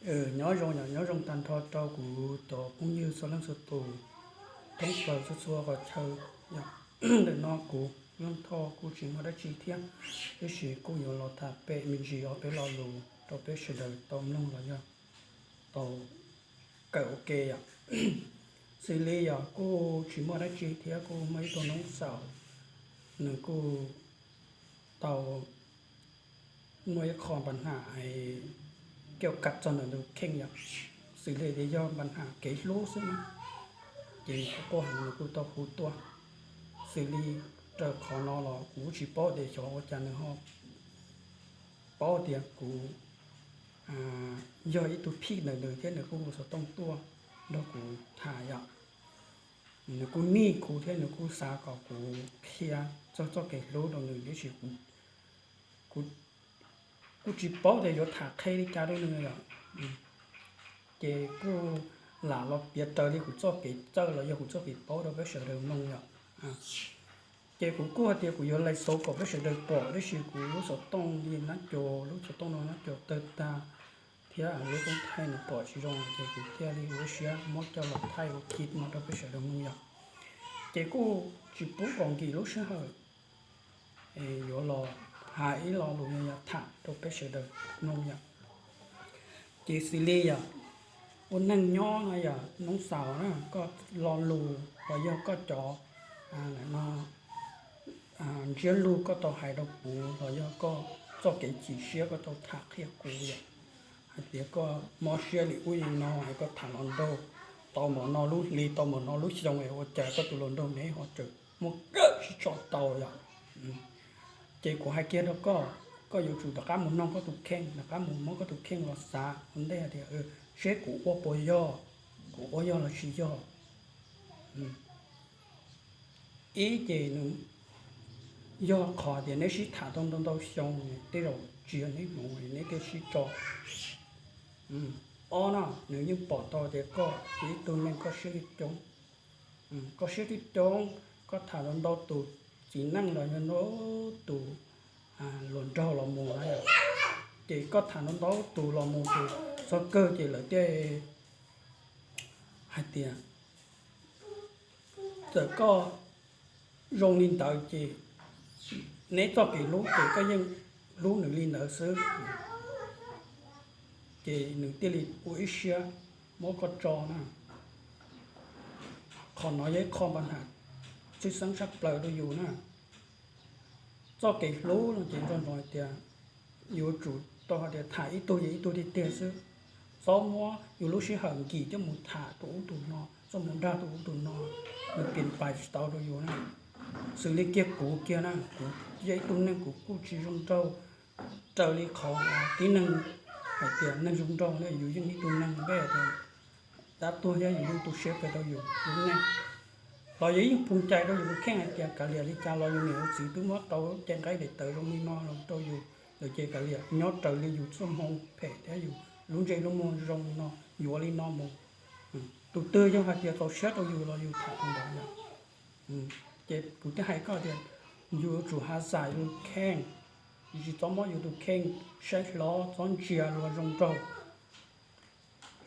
Nyob zoo, nyob zoo tag nrho rau kuv cov phooj ywg txhua leej txhua tus, thoob plaws txhua txhua qhov chaw. Yog ntawm no kuv Yooj Thoj kuj tsis muaj dab tsi thiab, tab sis kuj yuav los tham pem me ntsis ob peb lo lus rau peb sawv daws tau mloog los yog tau kawm ua ke yom. Xws li yog kuj tsis muaj dab tsi thiab, kuj muaj ib tug noob xaus, nws kuj tau muaj ib qho npa ham kev kam txog ntawm nws kheej yom. Xws li tias yog npa ham kev hlub xwb na, ces nws kuj quaj heev, nws kuj tau hu tuaj. Xws li raws qhov no los kuv tsis paub tias xyov ua cas nws ho paub tias kuv yog ib tug phij ntawm nws thiab nws kuj hu xov tooj tuaj nrog kuv tham yom. Nws kuj nij kuv thiab nws kuj xav kom kuv qhia txog txoj kev hlub rau nws, tiam sis kuv kuj tsis paub tias yuav tham qhia li cas rau nws yom. Ces kuj lam los piav raws li kuv txoj kev txawj los yog kuv txoj kev paub rau peb sawv daws mloog yom. Ces kuv kuj hais tias kuv yuav laij xov kom peb sawv daws pom, tab sis kuv lub xov tooj li nab cov, lub xov tooj no nab cov tawg tag thiab lub koob thaij nws pom tsis zoo, ces kuv thiaj li ua siab muab coj los thaij ua kis no rau peb sawv daws mloog yom. Ces kuj tsis pub kom nkim lub sij hawm, yuav los hais ib lo lus yog tham rau peb sawv daws mloog yom. Ces xws li yog ua neej nyob no yog noob xaus na, koj lo lus los yog koj cov no ntsiab lus koj tau hais rau kuv los yog koj txoj kev chim siab koj tau tham qhia kuv yom, hais tias koj mob siab li ub li no es koj tham los nraug tau mov no lub hli, tau mov no lub xyoo es ua cas koj tus hluas nraug ne ho tseem muaj kawm sib tso tau yom. Ces kuv hais kiag rau koj, koj yuav tsum rov qab mus noog koj tus kheej, rov qab mus muab koj tus kheej los xav ua ntej hais tias seb kuv ua puas yog, kuv ua yog los tsis yog. Ib ces nws yog qhov tias neb sib tham tau ntau ntau xyoo, tej zaum tsis yog neb hmoov neb thiaj sib tso. Ob no nws yeej pom tau tias koj yog ib tug neeg koj siab coob, koj siab coob, koj tham ntau ntau tus txiv neej los yog ntau tus hluas nraug los mus na, ces koj tham ntau ntau tus los mus ces txog kawg ces lawv thiaj hais tias txawm koj zoo li ntawd ces neb txoj kev hlub ces koj yeej hlub nws li ntawd xwb, ces nws thiaj li ua ib siab muab koj tso na. Qhov no yog ib qho npa ham tshwj xeeb tshaj plaws rau yus na. Txoj kev hlub no ces nco ntsoov hais tias yuav tsum tau hais tias tham ib tug ces ib tug tiag tiag xwb. Txhob muab yus lub sij hawm nkim coj mus tham tus ub tus no, txhob mus dag tus ub tus no, nws piam pais tsis tau rau yus na. Xws li kiag kuv kiag na, kuv yog ib tug neeg kuv kuj tsis zoo nraug raws li qhov tib neeg hais tias neeg zoo nraug na, yus yeej ib tug neeg npe tias dab tuag thiab yus yeej tu siab kawg rau yus lub neej. Los yus yeej phooj cai rau yus tus kheej hais tias kav liam li cas los yus niam yus txiv twb muab tau cai nqaij daim tawv zoo li no los rau yus lawm ces kav liam nyob raws li yus txoj hmoo phem thiab yus lub ntsej lub muag zoo li no, yuav li no mus. Tus twg yog hais tias txaus siab rau yus los yus tham tus ntawd yom. Ces kuv thiaj hais koj tias yus yuav tsum hav xas yus kheej, yus tsis txhob muab yus tus kheej saib hlob, txhob ntsia luag zoo nraug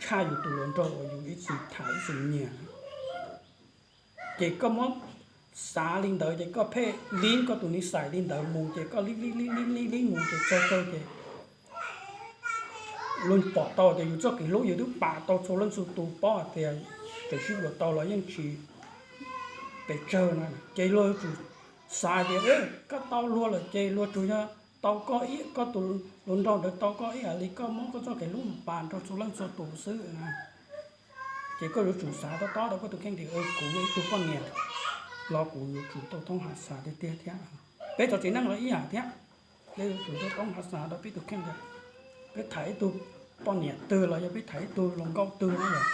tshaj yus tus hluas nraug uas yus ib txwm tham ib txwm nyiam. Ces koj muab xav li ntawd ces koj pheej lib koj tus nij xais li ntawd mus ces koj lib lib lib lib lib mus ces txog kawg ces luag pom tau tias yus txoj kev hlub yus twb pam tau txhua leej txhua tus paub hais tias tseem sib yuav tau los yeej tsis pes tsawg na. Ces luag yuav tsum xav tias koj tau luag lawm ces luag tsuas yog tau koj ib, koj tus hluas nraug ntawd tau koj ib yam li koj muab koj txoj kev hlub mus pam rau txhua leej txhua tus xwb na. Ces koj yuav tsum xav tob tob rau koj tus kheej tias kuv yog ib tug poj niam los kuv yuav tsum tau thoob hav xas tiag tiag thiab. Peb cov txiv neej los ib yam thiab, peb yuav tsum tau thoob hav xas rau peb tus kheej tias peb tham ib tug poj niam twg los yog peb tham ib tug hluas nkauj twg na yom,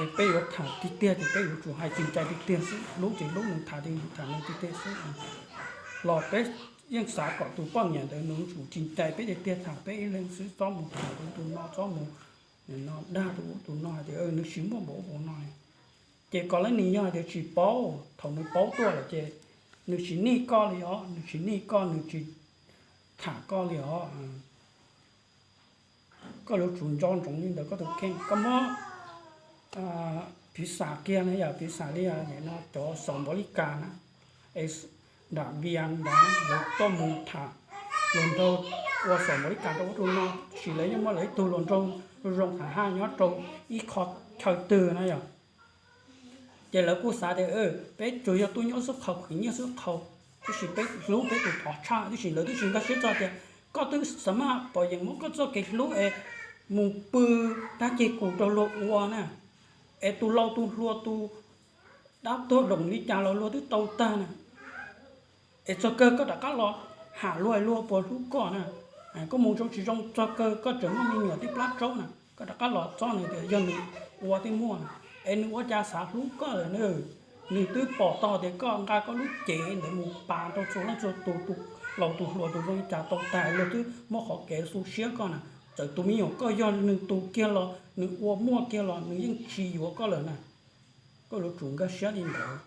es peb yuav tham tiag tiag ces peb yuav tsum hais tsis ncai tiag tiag xwb, hlub ces hlub nws, tham ces tham nws tiag tiag xwb. Los peb yeej xav kom tus poj niam ntawd nws yuav tsum tsis ncai peb tiag tiag, tham peb ib leeg xwb, txhob mus tham tus ub tus no, txhob mus dag tus ub tus no hais tias nws tsis muaj npaum ub npaum no. Ces kom leej nws yog hais tias tsis paub, thaum nws paub tuaj lawm ces nws tsis nij koj li os, nws tsis nij koj, nws tsis tham koj li os. Koj yuav tsum nco ntsoov li ntawd koj tus kheej, koj muab piv xam kiag na yom, piv xam li no cov xaus npaum li cas na, es nram Vias ntawd lawv tuaj mus tham hluas nraug ua xaus npaum li cas rau ub rau no, tab sis lawv yeej muaj lawv ib tug hluas nraug zoo zoo tham haj nyob rau ib qho chaw twg na yom. Ces lawv kuj xav tias peb tsuas yog tuaj nyob xwb qhaus khwv nyiaj xwb qhaus, tab sis peb hlub peb tus pov tshaj, tab sis lawv twb tsis nkag siab txog tias koj twb xav maj pom yeem muab koj txoj kev hlub es mus pw tag kis kus rau luag ua na, es tus laus tus hluas tus dab tuag doom li cas los luag twb tau tag na. Es txog kawg koj rov qab los ham luag es luag puas hlub koj na. Koj mus zoo tsis zoo txog kawg koj tseem muaj me nyuam tej plab tsaub na, koj rov qab los txob nws tias yog nws ua tej muaj na. Es nws ua cas xav hlub koj lawm na. Nws twb pom tau tias koj nqa koj lub cev ntawd mus pas rau txhua leej txhua tus, tus laus tus hluas tus zoo li cas tau tag, luag twb muab qhov kev xu siab koj na. Txawm tus me nyuam koj yog nws tus kiag los nws ua muaj kiag los nws yeej tsis yuav koj lawm na. Koj yuav tsum nkag siab li ntawd.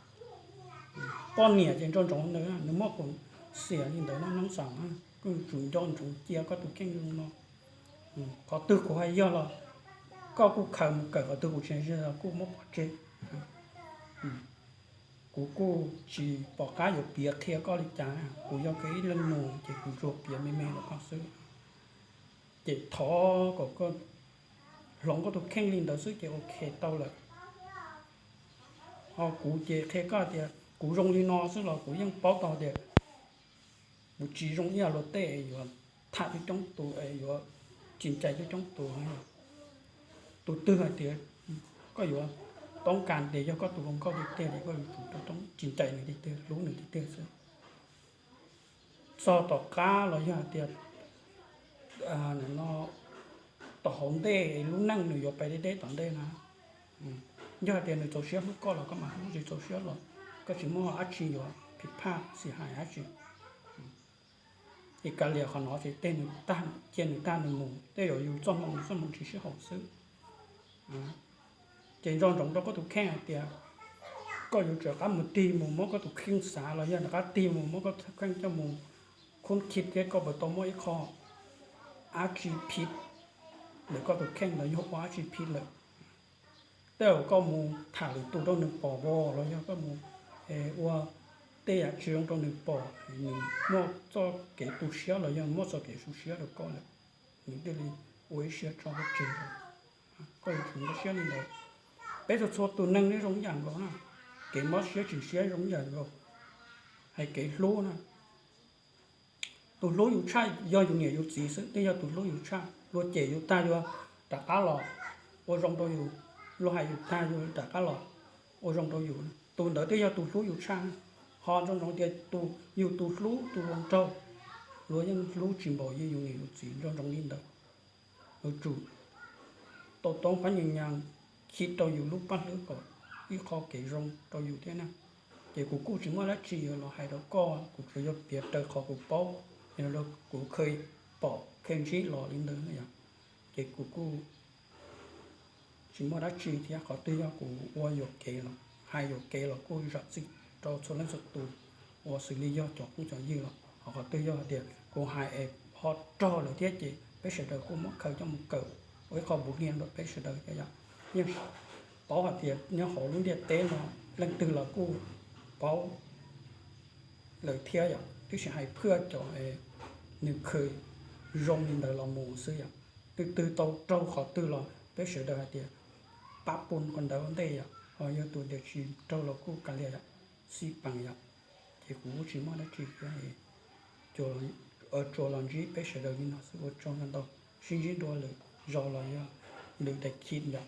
Poj niam ces nco ntsoov ntawd, nws muab kuv xiam li ntawd no noob xaus na, koj yuav tsum nco ntsoov cia koj tus kheej li no. Qhov twg kuv hais yog los koj kuj khaws mus kawm, qhov twg kuv tsis hais yog los kuj muab pov tseg. Kuv kuj tsis pom qab yuav piav qhia koj li cas, kuv yog koj ib leej nus ces kuv tsuas piav me me rau koj xwb. Ces thov kom koj hloov koj tus kheej li ntawd xwb ces ok tau lawm. Ho kuv ces qhia koj tias kuv zoo li no xwb los kuv yeej paub tau tias kuv tsis zoo ib yam luag tej es yuav tham coob coob tus es yuav tsis ntshai coob coob tus. Tus twg hais tias koj yuav toob kas tias yog koj tus hluas nkauj tiag tiag ces koj yuav tsum tsis ntshai nws tiag tiag, hlub nws tiag tiag xwb. Txog tom qab los yog hais tias no tom hauv ntej lub neej nws yuav pais deb deb tom ntej na, yog hais tias nws txaus siab hlub koj los koj mam hlub, tsis txaus siab los koj tsis muaj dab tsi yuav phiv phaj xis hais dab tsi. Ces kav liam qhov no ces tej nws tag, cia nws tag nws mus, tej zaum yus txoj hmoo nws txoj hmoo tsis sib haum xwb. Ces nco ntsoov rau koj tus kheej hais tias koj yuav tsum rov qab mus tig mus muab koj tus kheej xav los yog rov qab tig mus muab koj tus kheej coj mus khub khib thiab koj puas tau muaj ib qho dab tsi phiv ntawm koj tus kheej los yog ua dab tsi phiv lawm. Tej zaum koj mus tham lwm tus rau nws pom los yog koj mus ua tej yam tsis zoo rau nws pom, nws muaj txoj kev tu siab los yog muaj txoj kev su siab rau koj lawm, nws thiaj li ua ib siab tso koj tseg. Koj yuav tsum nkag siab li ntawd. Peb txhua txhua tus neeg yeej zoo ib yam nkaus na, kev mob siab tsis siab zoo ib yam nkaus. Hais kev hlub na, tus hlub yus tshaj yog yus niam yus txiv xwb, twb yog tus hlub yus tshaj. Luag cem yus tag yuav rov qab los ua zoo rau yus, luag hais yus tag yuav rov qab los ua zoo rau yus, tus ntawd twb yog tus hlub yus tshaj. Ho nco ntsoov tias tus yus tus hlub tus hluas nraug, luag yeej hlub tsis npaum yus niam yus txiv, nco ntsoov li ntawd. Yuav tsum tau toob phab nyas nyas khi rau yus lub paj hlwb kom ib qho kev zoo rau yus thiab na. Ces kuv kuj tsis muaj dab tsi yuav los hais rau koj, kuv tsuas yog piav raws qhov kuv paub, kuv kheev pom kheev ntsib los li ntawd na yom. Ces kuv kuj tsis muaj dab tsi thiab, qhov twg yog kuv ua yuam kev los hais yuam kev los kuj zam txim rau txhua leej txhua tus uas xws li yog cov phooj cov ywg los ho qhov twg yog hais tias kuv hais es ho rog lawm thiab ces peb sawv daws kuj muab khaws coj mus kawm ua ib qho npuv hnia rau peb sawv daws thiab yom. Yeej paub hais tias nyob hauv lub ntiaj teb no leej twg los kuj paub lawm thiab yom, twb tsis hais phwj cov nws kheev zoo li ntawd los mus xwb yom. Leej twg tau raug qhov twg los peb sawv daws hais tias pab pun qhov ntawd ua ntej yom, ho yog tus tias tsis raug los kuj kav liam yom, xij peem yom. Ces kuv kuj tsis muaj dab tsi thiab, tsuas los ntsib peb sawv daws li no xwb, ua tsaug ntau ntau, sib ntsib dua lwm zaus los yog lwm daim khi yom.